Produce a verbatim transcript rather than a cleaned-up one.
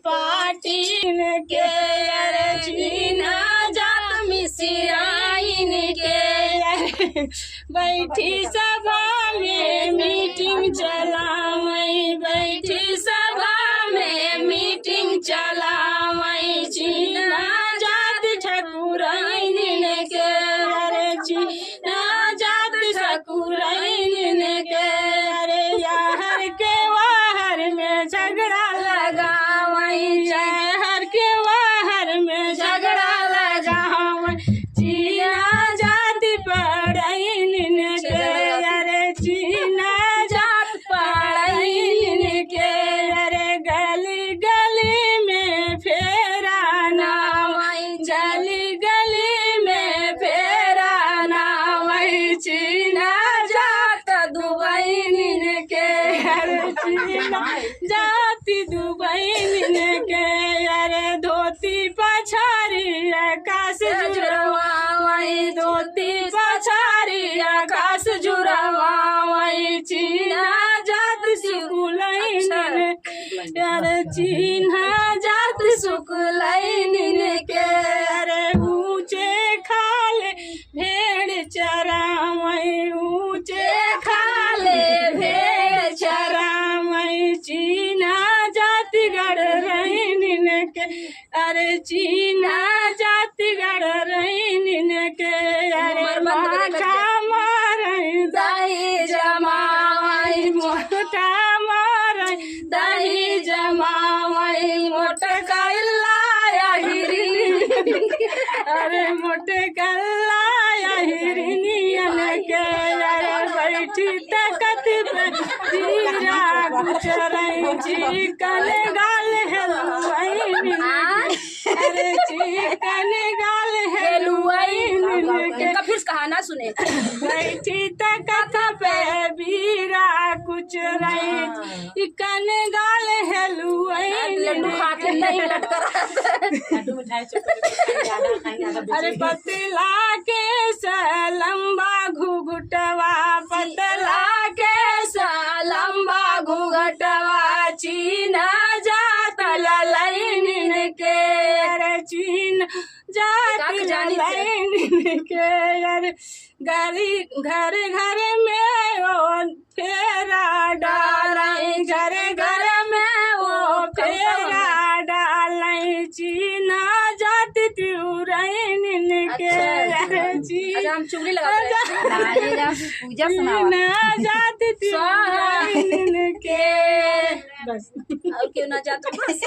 पाटिन के, अरे चीन्हा जात मिसिराइन के, अरे बैठी सभा में मीटिंग चलावई, बैठी सभा में मीटिंग चलावई, चीन्हा जात ठकुराइन के, अरे चीन्हा जात ठकुराइन के, अरे याहर के वाहर में झगड़ा लगावई, याहर के वाहर में झगड़ा लगावई, चीन्हा जात पड़ाइन के, अरे चीन्हा जात पड़ाइन के, अरे गली गली में फेरा ना वई, गली गली में फेरा ना वई, चीन्हा जात दुबईन के, अरे चीन्हा जात दुबईन के, अरे धोती पछारी आकाश जुड़वावई, धोती पछारी आकाश जुड़वावई, चीन्हा जात सुकुलईन के, अरे चीन्हा जात सुकुलईन के, अरे ऊँचे खाले भेड़ चरावई, ऊँचे खाले भेड़ चरावई, चीन्हा जात गड़रईन के, अरे चीन्हा जात गड़रईन के, अरे माखा मारई दही जमावई, मोटा मारई दही जमावई, मोटकल्ला अहिरिन, अरे मोटकल्ला अहिरिनियन के, अरे बैठी तकत पे बीरा कुचरई, चिकन गाल हेलुवईन के, अरे चिकन गाल हेलुवईन के। इनका फिर कहा ना सुने। बैठी तकत पे बीरा कुचरई, चिकन गाल हेलुवईन लड्डू खा के नहीं लटक रहा। लड्डू मिठाई चॉकलेट ज्यादा खाएंगे, ज्यादा अरे बेचेंगे। पतला केस लंबा घुघुटवा, पतला केस लंबा घुघुटवा, चीन्हा जात ललईन के, अरे चीन्हा जात ललईन के, अरे गरी-, घर घर में ओ फेरा डालई, घर घर में ओ फेरा डालई, चीन्हा जात तिउरईन के, अच्छा, अच्छा। अरे चीन्हा अच्छा, हम चुगली लगाते हैं। जा-, पूजा सुनावा। चीन्हा जात तिउरईन के। बस। और क्यों ना जात बस।